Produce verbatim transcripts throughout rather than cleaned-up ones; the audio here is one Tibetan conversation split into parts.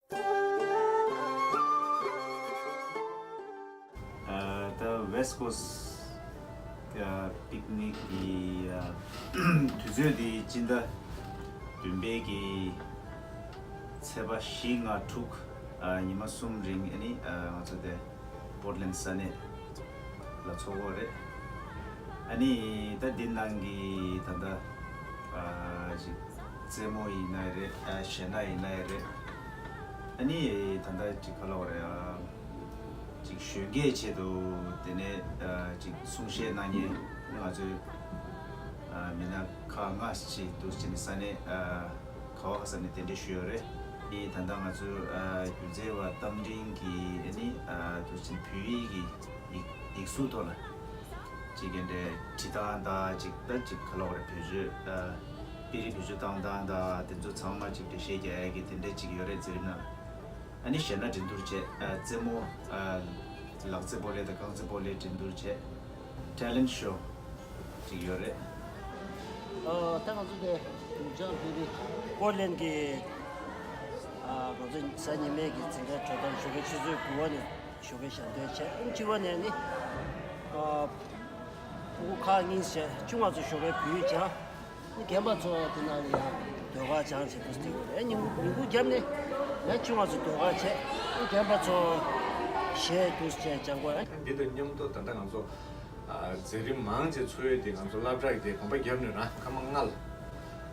ཨ། ད་West Coast ཨ་པིག་ནིག་གི་ཨ་དུས་ཚོད་འདི་སྤྱི་ཟླ་བདུན་པའི་གི་ཚེས་པ་བཞི་ལྔ་དྲུག་ཨ་ཉི་མ་གསུམ་རིང་ཨ་ནི་ཨ་ང་ཚོ་དེ་པོར་ལན་ས་གནས་ལ་ཚོགས་ཀྱི་ཡོད་རེད། ཨ་ནི་ད་འདི་ནང་གི་ད་ལྟ་ཨ་ཅིག་རྩེད་མོ་ཡིན་ན་རེད། ཨ་གཞས་སྣ་ཡིན་ན་རེད། ཨ་ནི་ད་ལྟ་ཅིག་ག་ལབ་དགོས་རེད། ཨ་ཅིག་གཞོན་སྐྱེས་ཆེད་དུ་དེ་ནས་ཨ་ཅིག་གསུང་བཤད་གནང་མཁན་ང་ཚོའི་ཨ་མི་སྣ་ཁག་ལྔ་ཅིག་འདུག་ཅེས་ནས་ས་གནས་ཨ་ག་བ་ག་ས་ནས་གདན་འདྲེན་ཞུས་ཡོད་རེད། ཨ་ནི་ད་ལྟ་ང་ཚོའི་ཨ་སྒྱུ་རྩལ་བ་རྟ་མགྲིན་གྱིས་ཨ་ནི་ཨ་འདུག་ཅེས་བོད་ཡིག་གི་ཡིག་ཡིག་གཟུགས་ཐོག་ལ་ཅིག་གི་འདྲའི་བྲིས་སྟངས་དང་ཅིག་ད་ཅིག་ག་ལབ་དགོས་རེད། བེད་སྤྱོད་ཨ་དཔེ་རིས་བེད་སྤྱོད་བཏང་སྟངས་དང་དེ་ཚོ་ཚང་མ་ཅིག་འགྲེལ་བཤད་རྒྱག་ཡ་གི་དེ་འདྲ་ཅིག་ཡོད་རེད། མཛད་རིམ་ནང་ཨ་ནི་གཞས་སྣ་འགྲན་བསྡུར་བྱས། ཨ་རྩེད་མོ་ཨ་ལག་རྩེད་སྤོ་ལོ་དང་རྐང་རྩེད་སྤོ་ལོའི་འགྲན་བསྡུར་བྱས། ཊེ་ལེན་ཊི་ཤོ་ཅིག་ཡོད་རེད། ཨ་ད་ང་ཚོ་དེ་ལྗང་བོད་རིགས་པོར་ལན་གྱི་ཨ་ང་ཚོ་གཟའ་ཉི་མའི་གི་འཛིན་གྲྭའི་དྲོ་དང་ཞོགས་ཀའི་ཆུ་ཚོད་དགུ་པ་ནས་ཞོགས་ཀའི་ཞལ་འདོན་བྱས། ཨ་ནི་བཅུ་པ་ནས་ནི་ཨ་ཕྲུ་གུ་ཁག་གཉིས་བྱས། བཅུ་ལྔ་ཚོ་ཞོགས་པའི་བོད་ཡིག་སྦྱངས། ཨ་ནི་རྒན་པ་ཚོ་དེ་ནང་ལ་ཡང་ཟློས་གར་སྦྱངས་བྱས་འདུག་སེ་བྱས་ཡོད་རེད། ཨ་ནི་ཉིན་གུང་ཉིན་གུང་རྒྱབ་ནས་ཡང་བཅུ་ལྔ་ཚོ་ཟློས་གར་བྱས། ཨ་ནི་རྒན་པ་ཚོ་གཞས་འདུག་སེ་བྱས་སྦྱང་དགོས། འདི་དང་མཉམ་དུ་ད་ལྟ་ང་ཚོ་ཨ་མཛད་རིམ་མང་ཆེ་ཚོགས་ཡས་དེ་ང་ཚོ་སློབ་གྲྭ་དེ་གོམ་པ་བརྒྱབ་ནས་རང་སྐར་མ་ལྔ་ལ་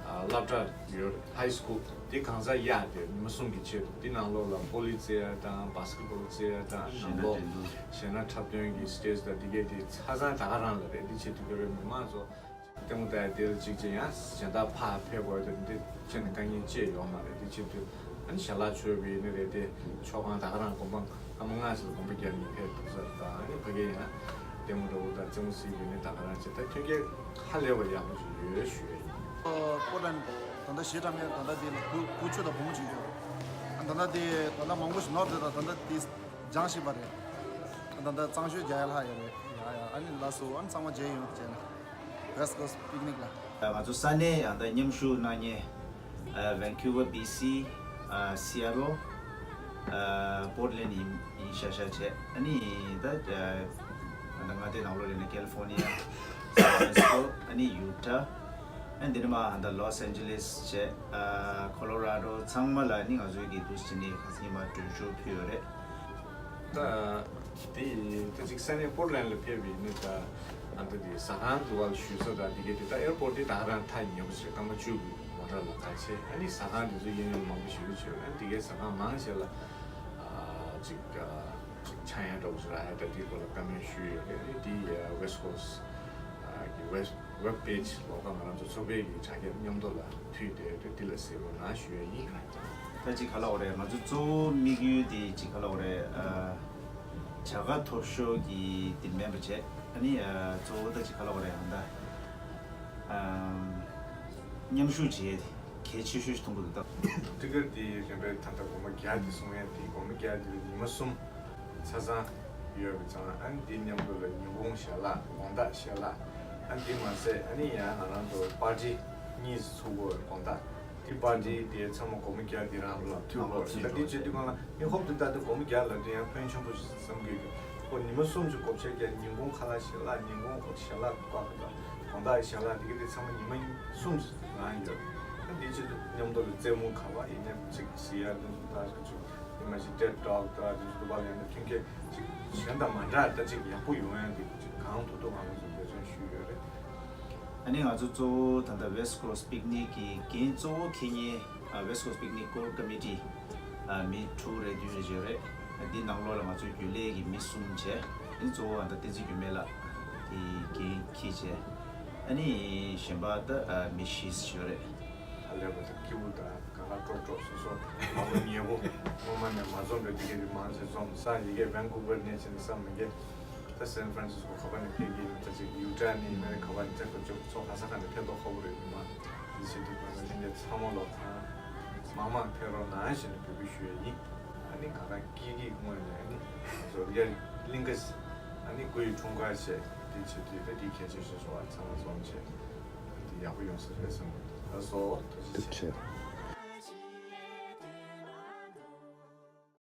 ཨ་སློབ་གྲྭ་ཡོད་རེད། ཧའི་སི་ཀུལ། དེ་གང་ཟག་གཡར་དེ་ཉི་མ་གསུམ་གྱི་ཆེད་དུ། དེ་ནང་ལོགས་ལ་བོ་ལི་རྩེ་ཡ་དང་བྷ་སི་ཀེ་ཊི་བྷོལ་རྩེ་ཡ་དང་། ནང་ལོགས་གཞས་སྣ་འཁྲབ་སྟོན་གྱི་སི་ཊེ་ཇི་དང་དེ་གས་དེ་ཆ་ཚང་ད་ག་རང་ལ་རེད། དེ་ཆེད་དུ་བོད་པའི་མི་མང་ཚོ་ལྟད་མོ་ལྟ་ཡ་དེ་ལ་གཅིག་ཅིག་ཡང་གཞན་དག་ཕར་ཕེབས་དགོས་དེ་འདི་ཁྱེད་ནས་དཀའ་ངལ་ཅི་ཡང་ཡོད་མ་རེད། དེ་ཆེད་དུ་ཨ་ནི་ཞལ་ལག་མཆོད་པ་ཡིན་ན་རེད། དེ་མཆོད་ཁང་ད་ག་རང་གོམ་པ་སྐར་མ་ལྔ་ཙམ་གོམ་པ་བརྒྱབ་ནས་ཕེབས་ཐུབ་ས་རེད། ད་ཨ་ནི་ཕ་གིར་ཡང་ལྟད་མོ་འདྲ་པོ་དང་རྩེད་མོ་རྩེ་ཡ་ཡིན་ན་ད་ག་རང་བྱས། ད་མཐུན་རྐྱེན་ཧ་ལས་པ་ཡག་པོ་ཞིག་ཡོད་ཞུ་ཡ་ཡིན། ཨ་པོར་ལན་ད་ལྟ་གཞས་འཁྲབ་མཁན་ད་ལྟ་དེ་ལ་བུ་བུ་ཆུང་དང་བུ་མོ་གཅིག་ཡོད། ཨ་ད་ལྟ་དེ་ད་ལྟ་མང་པོ་ཞིག་ནོར་བསྡད། ད་ད་ལྟ་དེ་སྦྱངས་ཤེས་པ་རེད། ཨ་ད་ལྟ་གཙང་ཤོས་རྒྱག་ཡ་ལྷག་ཡོད་རེད། ཡ་ཡ། ཨ་ནི་ལགས་སོ། ཨ་ནི་ཚང་མ་མཇལ་ཡོང་བྱས་ན། West Coast Picnic ལ། ང་ཚོ་ས་གནས་ཡང་ད་མཉམ་ཞུགས་གནང་མཁན་ཨ་Vancouver B C ཨ་Seattle ཨ་Portland ཡིན་ཡིན་ཤག་ཤག་བྱས། ཨ་ནི་ད་ཨ་ད་མངའ་སྡེ་ནང་ལོགས་ལ་ཡིན་ན་California San Francisco ཨ་ནི་Utah ཨ་ནི་འདི་ནས་མར་ད་Los Angeles བྱས། ཨ་Colorado ཚང་མ་ལ་ཨ་ནི་ང་ཚོའི་གི་འདུག་སེ་བྱས་ནས་ཁ་སང་ཉི་མ་མགྲོན་ཤོག་ཕུལ་ཡོད་རེད། ད་དེ་ད་ཅིག་ས་གནས་པོར་ལན་ལ་ཕེབས་པ་ཡིན་ན་ད་ཨ་ད་དེ་ཟ་ཁང་འདུག་པ་ལ་ཞུ་ས་དང་དེ་གའི་དེ་ད་ཨེར་པོར་ཊི་དེ་ད་ག་རང་ཐག་ཉེ་པོ་བྱས། སྐར་མ་བཅུ་གི་མོ་ཊ་ལ་ཁ་ཕྱེ། ཨ་ནི་ཟ་ཁང་དེ་ཚོ་གཡས་གཡོན་མང་པོ་ཞེ་པོ་ཅིག་ཡོད། ཨ་ནི་དེ་གའི་ཟ་ཁང་མང་ཆེ་ལ་ཨ་ཅིག་ཨ་ཅིག་ཆག་ཡང་འདྲ་པོ་ཞིག་རག་ཡ་ད་དེའི་སྐོར་ལ་བཀའ་མོལ་ཞུས་ཡོད་རེད། ཨ་ནི་དེ་West Coast གི་West Web page ལོགས་ཀ་ང་རང་ཚོ་ཚོགས་པའི་གི་དྲ་རྒྱ་མཉམ་དུ་ལ་མཐུད་དེ་དེ་འདི་ལ་གཟིགས་རོགས་གནང་ཞུ་ཡ་ཡིན། ད་ཅིག་ག་ལབ་དགོས་རེད། ང་ཚོ་གཙོ་བོ་དམིགས་ཡུལ་དེ་ཅིག་ག་ལབ་དགོས་རེད། ཨ་བྱ་དགའ་ཐོབ་ཤོར་གྱི་དེ་མིན་པ་བྱས། ཨ་ནི་ཨ་གཙོ་བོ་ད་ཅིག་ག་ལབ་དགོས་རེད། ཨ་ད་ཨ་མཉམ་ཞུགས་བྱེད་ཡ་དེ་གལ་ཆེ་ཤོས་ཤིག་མཐོང་གི་འདུག་ད། སྤྲི་དཀར་དེ་རིམ་པས་ད་ལྟ་སྒོར་མོ་བརྒྱ་དེ་གསུང་ཡ་དེ། སྒོར་མོ་བརྒྱ་དེ་ལ་ཉི་མ་གསུམ་ཆ་ཚང་ཡོད་པའི་ཙང་། ཨ་ནི་འདི་མཉམ་དུ་ལ་ཉིན་གུང་ཞལ་ལག་དགོང་དག་ཞལ་ལག་ཨ་ནི་འདི་མ་ཟད་ཨ་ནི་ཡང་ང་རང་ཚོ་པར་ཊི་གཉིས་ཚུགས་དགོས་དགོང་དག་འདི་པར་ཊི་དེ་ཚང་མ་སྒོར་མོ་བརྒྱ་འདི་རང་ལ་མཐུད་དགོས་རེད། ད་འདི་བྱེད་དུས་སྒང་ལ་ངས་ཧོབ་ཏེ་ལྟ་དུས་སྒོར་མོ་བརྒྱ་ལབ་དུས་ཡང་ཕོན་ཆེན་པོ་ཞིག་བསམ་གྱི་ཡོད། ཁོ་ཉི་མ་གསུམ་ཅིག་བགོ་བཤའ་བརྒྱབ། ཉིན་གུང་ཁ་ལག་ཞལ་ལག་ཉིན་གུང་ཁོ་ཞལ་ལག་ཀ་ཁ་དང་དགོང་དག་ཞལ་ལག་འདི་ག་དེ་ཚང་མ་ཉི་མ་གསུམ་ཞིག་རང་ཡོད། ད་འདི་བྱེད་དུས་མཉམ་དུ་ལ་རྩེད་མོ་ག་པར་ཡིན་ནའི་ཅིག་གཟིགས་ཡ་དེ་ཚོ་ད་ཅིག་ཡིན་མ་ཞིག་ཊེཌ་ཊོག་ད་དེ་ཚོ་འདུག་པ་ལ་ཡང་ན་མཐུན་རྐྱེན་ཅིག་གཞན་དང་མ་འདྲ་ད་ཅིག་ཡག་པོ་ཡོང་ཡ་འདི་ཅིག་གང་ཐུབ་ཐུབ་ང་རང་ཚོ་འབད་བརྩོན་ཞུས་ཡོད་རེད། ཨ་ནི་ང་ཚོ་གཙོ་བོ་ད་ལྟ་West Coast Picnic གི་འགན་གཙོ་བོ་འཁྱེར་མཁན་ཨ་West Coast Picnic Core Committee ཨ་མི་དྲུག་རེ་བདུན་རེ་བྱས་རེད། ཨ་འདི་ནང་ལོགས་ལ་ང་ཚོའི་རྒྱུན་ལས་ཀྱི་མི་གསུམ་བྱས། ཨ་ནི་གཙོ་བོ་ཨ་ད་བསྟན་འཛིན་འགྱུར་མེད་ལགས་དེ་འགན་འཁྱེར་བྱས། ཨ་ནི་གཞན་པ་ད་ཨ་མི་བཞི་ཡོད་རེད། ཧ་ལས་པ་དང་སྐྱིད་པོ་དང་དགའ་དགའ་སྤྲོ་སྤྲོ་སོ་སོ་མང་པོ་ཉེ་པོ་སྔོན་མ་ནས་མ་འཛོམས་པའི་དེ་གའི་དེ་མང་ཆེ་འཛོམས། ས་ཡི་གེ་Vancouver་ནས་ཕྱིན་ས་མི་གེ་ད་San Francisco ག་པ་ནས་ཕེབས་ཀྱི་ཡིན། ད་ཅིག་Utah ནས་ཡིན་ན་ག་པ་ནས་ཕེབས་དགོས་ཅོག་ཚོ་ག་ས་ག་ནས་ཕེབས་མདོག་ཁ་པོ་རེད། ཉི་མ་འདི་བྱེད་དུས་ང་ཚོ་ལྷན་རྒྱས་ཚང་མ་ལོག་གང་མང་མང་ཕེབས་རོགས་གནང་ཞེས་ནས་འབོད་སྐུལ་ཞུ་ཡས་ཡིན། ཨ་ནི་ག་རང་སྐྱིད་སྐྱིད་ངོས་ནས་ཨ་ནི་ང་ཚོ་དབྱར་གླིང་ག་ཨ་ནི་དགུ་ཡི་འཁྲུངས་སྐར་བྱས་འདི་བྱེད་དུས་ད་འདི་གལ་ཆེ་ཤོས་ཤོག་ཨ་ཚང་མ་འཛོམས་བྱས་འདི་ཡག་པོ་ཡོང་ས་རེད་བསམ་གི་འདུག་ལགས་སོ། ཐུགས་རྗེ་ཆེ།